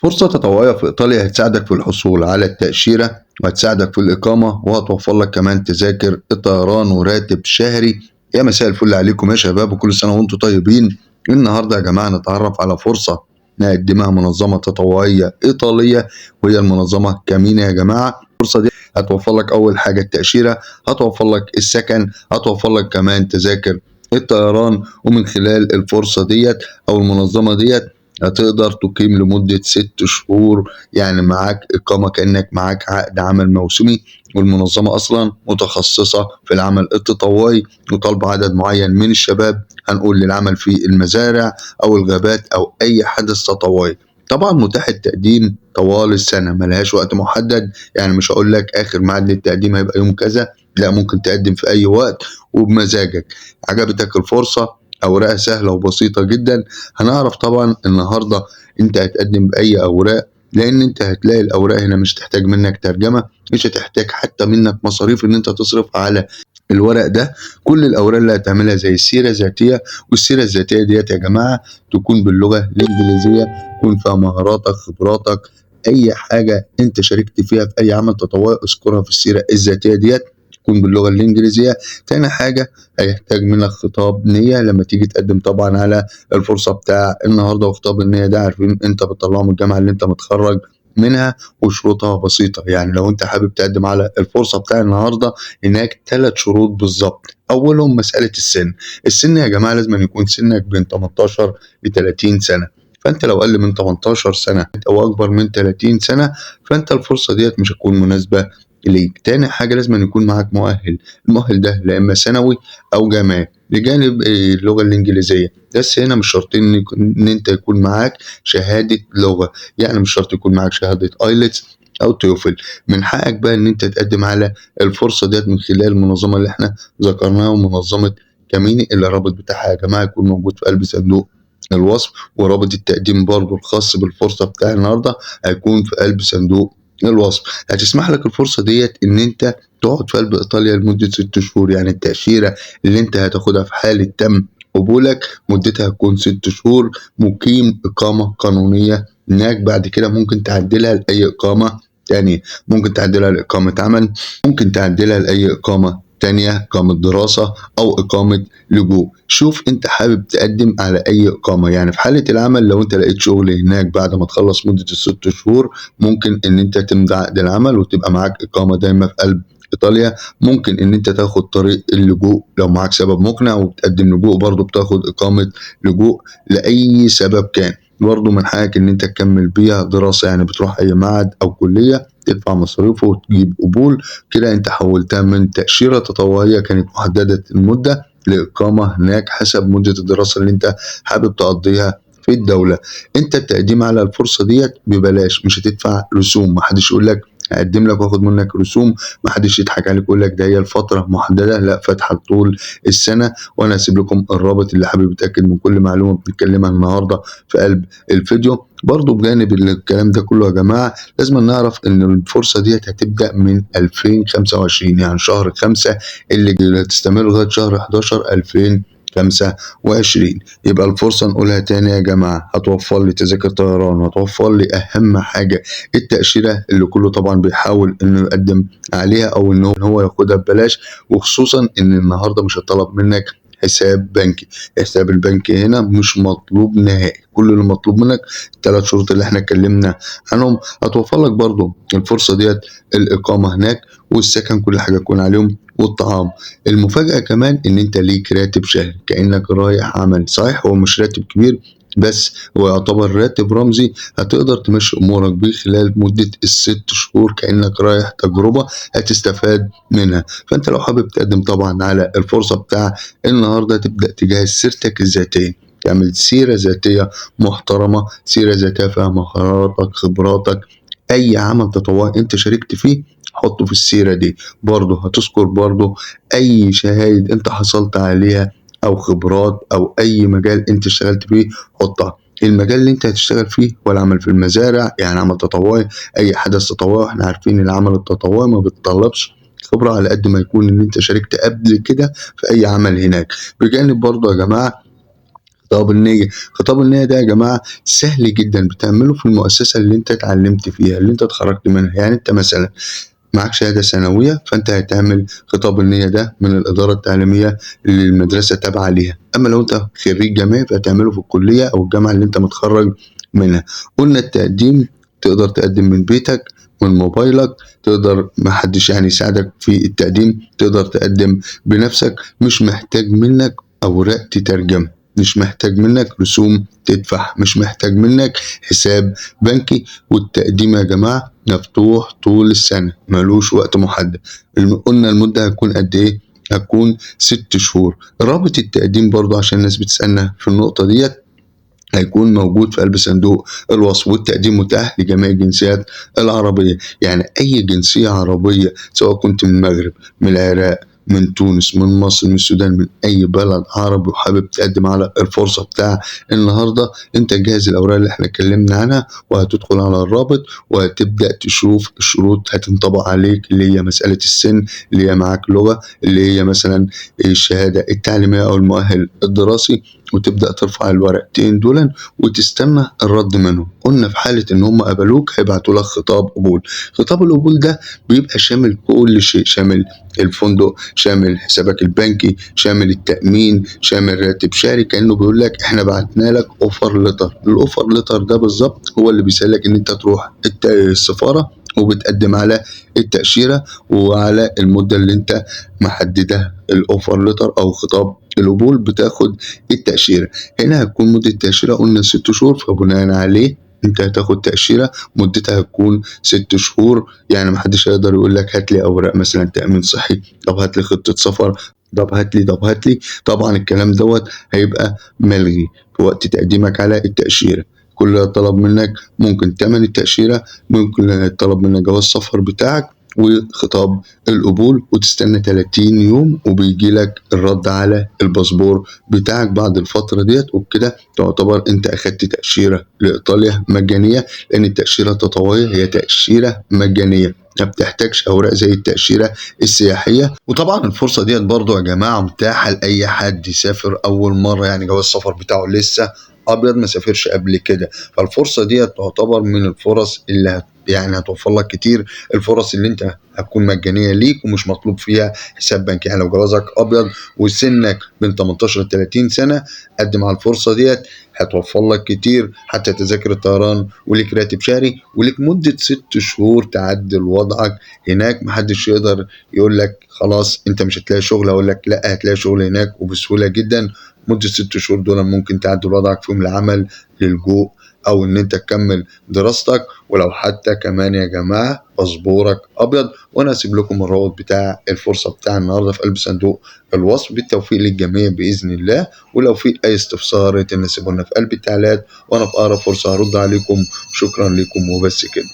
فرصة تطوعية في إيطاليا هتساعدك في الحصول على التأشيرة، وهتساعدك في الإقامة، وهتوفر لك كمان تذاكر الطيران وراتب شهري. يا مساء الفل عليكم يا شباب، وكل سنة وانتم طيبين. النهاردة يا جماعة نتعرف على فرصة نقدمها منظمة تطوعية إيطالية، وهي المنظمة كامينا يا جماعة. الفرصة دي هتوفر لك أول حاجة التأشيرة، هتوفر لك السكن، هتوفر لك كمان تذاكر الطيران. ومن خلال الفرصة ديت أو المنظمة ديت هتقدر تقيم لمدة 6 شهور، يعني معاك إقامة كأنك معاك عقد عمل موسمي. والمنظمة أصلا متخصصة في العمل التطوعي وطالبة عدد معين من الشباب، هنقول للعمل في المزارع أو الغابات أو أي حدث تطوعي. طبعا متاح التقديم طوال السنة، ملهاش وقت محدد، يعني مش هقول لك آخر ميعاد للتقديم هيبقى يوم كذا، لا ممكن تقدم في أي وقت وبمزاجك. عجبتك الفرصة، أوراقها سهلة وبسيطة جدا. هنعرف طبعا النهاردة انت هتقدم بأي أوراق، لأن انت هتلاقي الأوراق هنا مش تحتاج منك ترجمة، مش هتحتاج حتى منك مصاريف ان انت تصرف على الورق ده. كل الأوراق اللي هتعملها زي السيرة الذاتية، والسيرة الذاتية ديت يا جماعة تكون باللغة الإنجليزية، يكون فيها مهاراتك، خبراتك، أي حاجة انت شاركت فيها في أي عمل تطوعي اذكرها في السيرة الذاتية ديت، تكون باللغة الإنجليزية. تاني حاجة هيحتاج منك خطاب نية لما تيجي تقدم طبعا على الفرصة بتاع النهاردة، وخطاب النية ده عارفين انت بتطلعه من الجامعة اللي انت متخرج منها، وشروطها بسيطة. يعني لو انت حابب تقدم على الفرصة بتاع النهاردة هناك 3 شروط بالظبط. أولهم مسألة السن. السن يا جماعة لازم يكون سنك بين 18 ل 30 سنة، فأنت لو أقل من 18 سنة أو أكبر من 30 سنة فأنت الفرصة ديت مش هتكون مناسبة ليك. تاني حاجة لازم يكون معاك مؤهل، المؤهل ده لا إما ثانوي أو جامعي بجانب اللغة الإنجليزية. بس هنا مش شرط إن أنت يكون معاك شهادة لغة، يعني مش شرط يكون معاك شهادة IELTS أو TOEFL. من حقك بقى إن أنت تقدم على الفرصة ديت من خلال المنظمة اللي إحنا ذكرناها، ومنظمة كاميني اللي الرابط بتاعها يا جماعة يكون موجود في قلب صندوق الوصف، ورابط التقديم برضو الخاص بالفرصة بتاع النهاردة هيكون في قلب صندوق الوصف. هتسمح لك الفرصة ديت إن أنت تقعد في قلب إيطاليا لمدة 6 شهور، يعني التأشيرة اللي أنت هتاخدها في حالة تم قبولك مدتها هتكون 6 شهور، مقيم إقامة قانونية هناك. بعد كده ممكن تعدلها لأي إقامة تانية، ممكن تعدلها لإقامة عمل، ممكن تعدلها لأي إقامة تانية، إقامة دراسة أو إقامة لجوء. شوف أنت حابب تقدم على أي إقامة. يعني في حالة العمل لو أنت لقيت شغل هناك بعد ما تخلص مدة ال6 شهور ممكن إن أنت تمضي عقد العمل وتبقى معاك إقامة دايمة في قلب إيطاليا. ممكن إن أنت تاخد طريق اللجوء لو معاك سبب مقنع وبتقدم لجوء، برضه بتاخد إقامة لجوء لأي سبب كان. برضه من حقك إن أنت تكمل بيها دراسة، يعني بتروح أي معهد أو كلية تدفع مصاريفه وتجيب قبول. كده أنت حولتها من تأشيرة تطوعية كانت محددة المدة لإقامة هناك حسب مدة الدراسة اللي أنت حابب تقضيها في الدولة. أنت التقديم على الفرصة ديت ببلاش، مش هتدفع رسوم، محدش يقول لك هقدم لك واخد منك رسوم، محدش يضحك عليك ويقول لك ده هي الفترة محددة، لا فاتحة طول السنة. وانا هسيب لكم الرابط اللي حابب يتأكد من كل معلومة بنتكلمها النهاردة في قلب الفيديو. برضو بجانب الكلام ده كله يا جماعة لازم نعرف ان الفرصة ديت هتبدأ من 2025، يعني شهر 5 اللي هتستمر لغاية شهر 11 2025. يبقى الفرصة نقولها تاني يا جماعة، هتوفر لي تذاكر طيران، وهتوفر لي أهم حاجة التأشيرة اللي كله طبعا بيحاول إنه يقدم عليها أو إنه هو ياخدها ببلاش، وخصوصا إن النهاردة مش هطلب منك حساب بنكي، حساب البنك هنا مش مطلوب نهائي. كل اللي مطلوب منك ال3 شروط اللي احنا اتكلمنا عنهم. هتوفر لك برضو الفرصة ديت الإقامة هناك والسكن، كل حاجة تكون عليهم، والطعام. المفاجأة كمان إن أنت ليك راتب شهري كأنك رايح عمل، صحيح هو مش راتب كبير بس هو يعتبر راتب رمزي هتقدر تمشي أمورك بيه خلال مدة ال6 شهور كأنك رايح تجربة هتستفاد منها. فأنت لو حابب تقدم طبعا على الفرصة بتاع النهاردة تبدأ تجهز سيرتك الذاتية، تعمل سيرة ذاتية محترمة، سيرة ذاتية فيها مهاراتك، خبراتك، أي عمل تطوعي أنت شاركت فيه حطه في السيرة دي. برضه هتذكر برضه أي شهادة أنت حصلت عليها أو خبرات أو أي مجال أنت اشتغلت فيه حطها. المجال اللي أنت هتشتغل فيه هو العمل في المزارع، يعني عمل تطوعي، أي حدث تطوعي. احنا عارفين العمل التطوعي ما بيتطلبش خبرة على قد ما يكون إن أنت شاركت قبل كده في أي عمل هناك. بجانب برضه يا جماعة خطاب النية. خطاب النية ده يا جماعة سهل جدا، بتعمله في المؤسسة اللي انت اتعلمت فيها، اللي انت اتخرجت منها. يعني انت مثلا معاك شهادة ثانوية، فانت هتعمل خطاب النية ده من الإدارة التعليمية اللي المدرسة تابعة ليها. أما لو انت خريج جامعي فهتعمله في الكلية أو الجامعة اللي انت متخرج منها. قلنا التقديم تقدر تقدم من بيتك، من موبايلك، تقدر ما حدش يعني يساعدك في التقديم، تقدر تقدم بنفسك، مش محتاج منك أوراق تترجمها، مش محتاج منك رسوم تدفع، مش محتاج منك حساب بنكي. والتقديم يا جماعة مفتوح طول السنة، ملوش وقت محدد. قلنا المدة هتكون قد إيه؟ هتكون 6 شهور. رابط التقديم برضو عشان الناس بتسألنا في النقطة ديت هيكون موجود في قلب صندوق الوصف. والتقديم متاح لجميع الجنسيات العربية، يعني أي جنسية عربية، سواء كنت من المغرب، من العراق، من تونس، من مصر، من السودان، من أي بلد عربي وحابب تقدم على الفرصة بتاع النهاردة، أنت جاهز الأوراق اللي احنا اتكلمنا عنها، وهتدخل على الرابط وهتبدأ تشوف الشروط هتنطبق عليك، اللي هي مسألة السن، اللي هي معاك لغة، اللي هي مثلا الشهادة التعليمية أو المؤهل الدراسي، وتبدأ ترفع الورقتين دول وتستنى الرد منهم. قلنا في حالة إن هم قبلوك هيبعتوا لك خطاب قبول. خطاب القبول ده بيبقى شامل كل شيء، شامل الفندق، شامل حسابك البنكي، شامل التأمين، شامل راتب شهري، كأنه بيقول لك احنا بعتنا لك offer letter. ال offer letter ده بالظبط هو اللي بيسألك ان انت تروح السفارة وبتقدم على التأشيرة وعلى المدة اللي انت محددها ال offer letter او خطاب القبول بتاخد التأشيرة. هنا هتكون مدة التأشيرة قلنا 6 شهور، فبناء عليه انت هتاخد تأشيرة مدتها هتكون 6 شهور. يعني محدش هيقدر يقول لك هات لي اوراق مثلا تأمين صحي، طب هات لي خطة سفر، طب هات لي، طب هات لي. طبعا الكلام دوت هيبقى ملغي في وقت تقديمك على التأشيرة. كل اللي طلب منك ممكن تمن التأشيرة، ممكن طلب منك جواز السفر بتاعك وخطاب القبول، وتستنى 30 يوم وبيجي لك الرد على الباسبور بتاعك بعد الفترة ديت. وبكده تعتبر انت اخدت تأشيرة لإيطاليا مجانية، لأن التأشيرة التطوعية هي تأشيرة مجانية، ما بتحتاجش أوراق زي التأشيرة السياحية. وطبعا الفرصة ديت برضو يا جماعة متاحة لأي حد يسافر أول مرة، يعني جواز السفر بتاعه لسه أبيض ما سافرش قبل كده، فالفرصة ديت تعتبر من الفرص اللي هتوفر لك كتير، الفرص اللي انت هتكون مجانية ليك ومش مطلوب فيها حساب بنكي. يعني لو جوازك أبيض وسنك من 18 ل 30 سنة، قدم على الفرصة ديت، هتوفر لك كتير، حتى تذاكر الطيران، وليك راتب شهري، وليك مدة 6 شهور تعدل وضعك هناك. محدش يقدر يقول لك خلاص انت مش هتلاقي شغل، اقول لك لا هتلاقي شغل هناك وبسهولة جدا. مدة 6 شهور دول ممكن تعدل وضعك فيهم لعمل، للجوء، او ان انت تكمل دراستك. ولو حتى كمان يا جماعة باسبورك ابيض. وانا هسيب لكم الرابط بتاع الفرصة بتاع النهاردة في قلب صندوق الوصف. بالتوفيق للجميع بإذن الله. ولو في اي استفسار تنسيبونا في قلب التعليقات، وانا في اقرب فرصة هرد عليكم. شكرا لكم وبس كده.